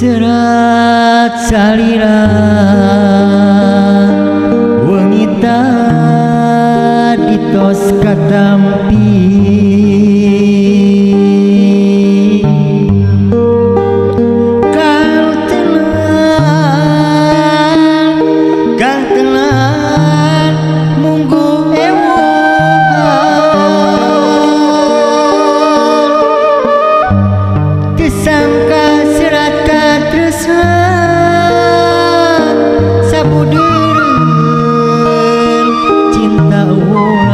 Serat salira wengi tadi tos katampi kang tenan munggu ewuhan tesangka serat katresnan sabudereun cinta urang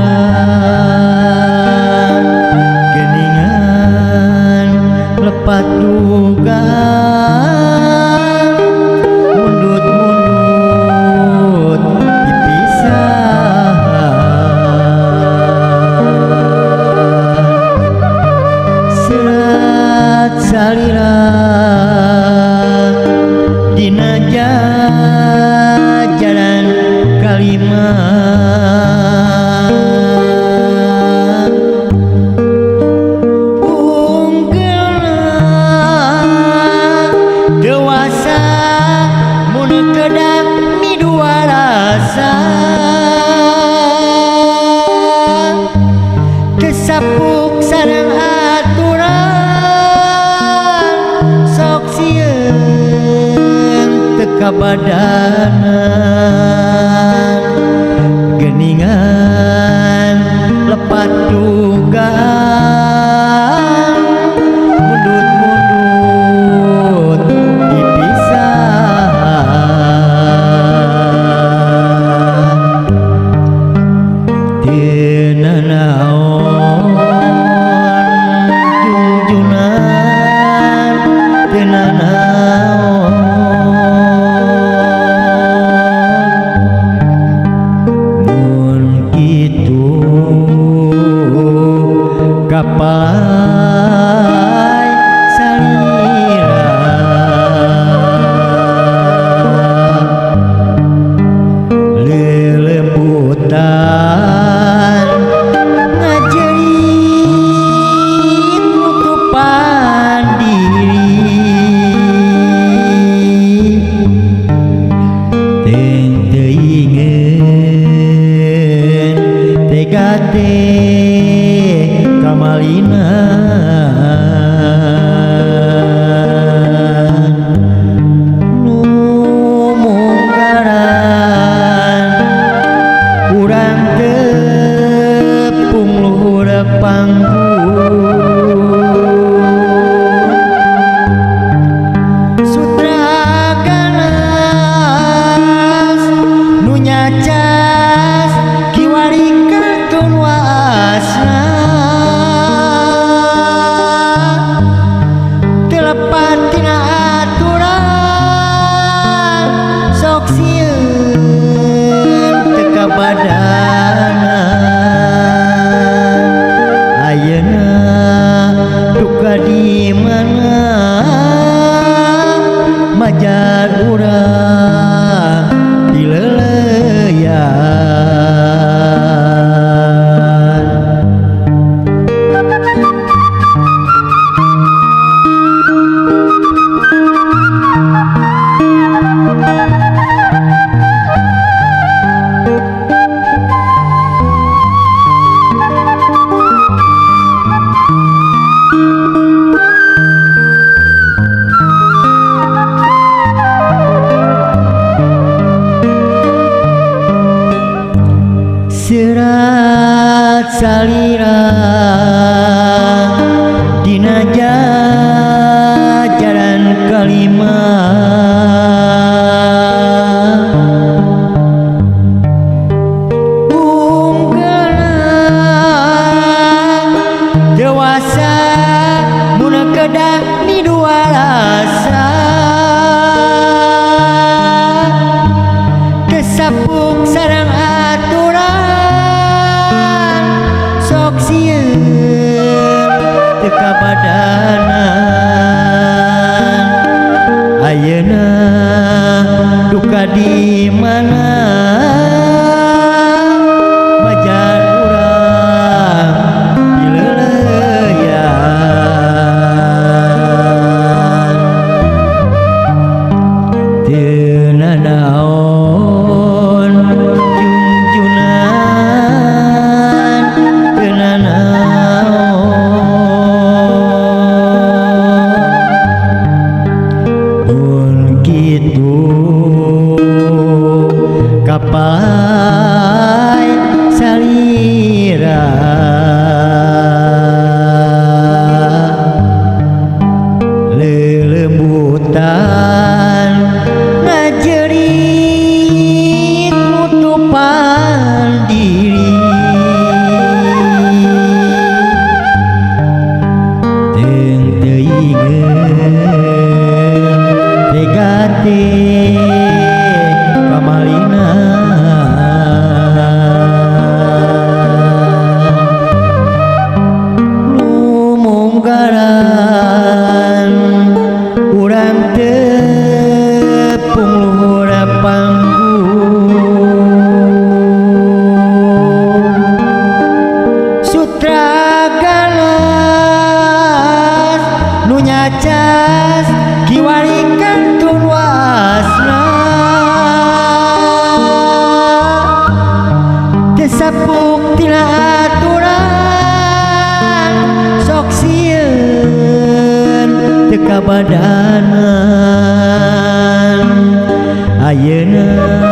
geningan lepat dugaan mundut-mundut dipisahan serat salira dina jajaran kalima unggeulna dewasa mun kedah midua rasa tesapuk sareng aturan sok sieun teu kabadanan geningan lepat dugaan mundut-mundut dipisahan teu nanaon jungjunan teu nanaon mun kitu kapalai salira lelembutan ngajerit nutupan diri teuingeun tega teh kamalina nu munggaran urang tepung luhur panggung sutra ganas nu nyacas kiwari kartun waasna teu lepat tina aturan sok sieun teu kabadanan ayeuna duka di mana majar urang dileleuyan. Serat salira dina jajaran kalima unggeulna dewasa mun kedah midua rasa tesapuk sareng aturan sok sieun teu kabadanan. Hutan ngajerit nutupan diri Teung teuingeun tega teh kamalina Lumunggaran urang tepung luhur panggung Sutra galas nu nyacas kiwari kantun wasna Teu sapuk tina aturan sok sieun teu kabadanan Ayeuna.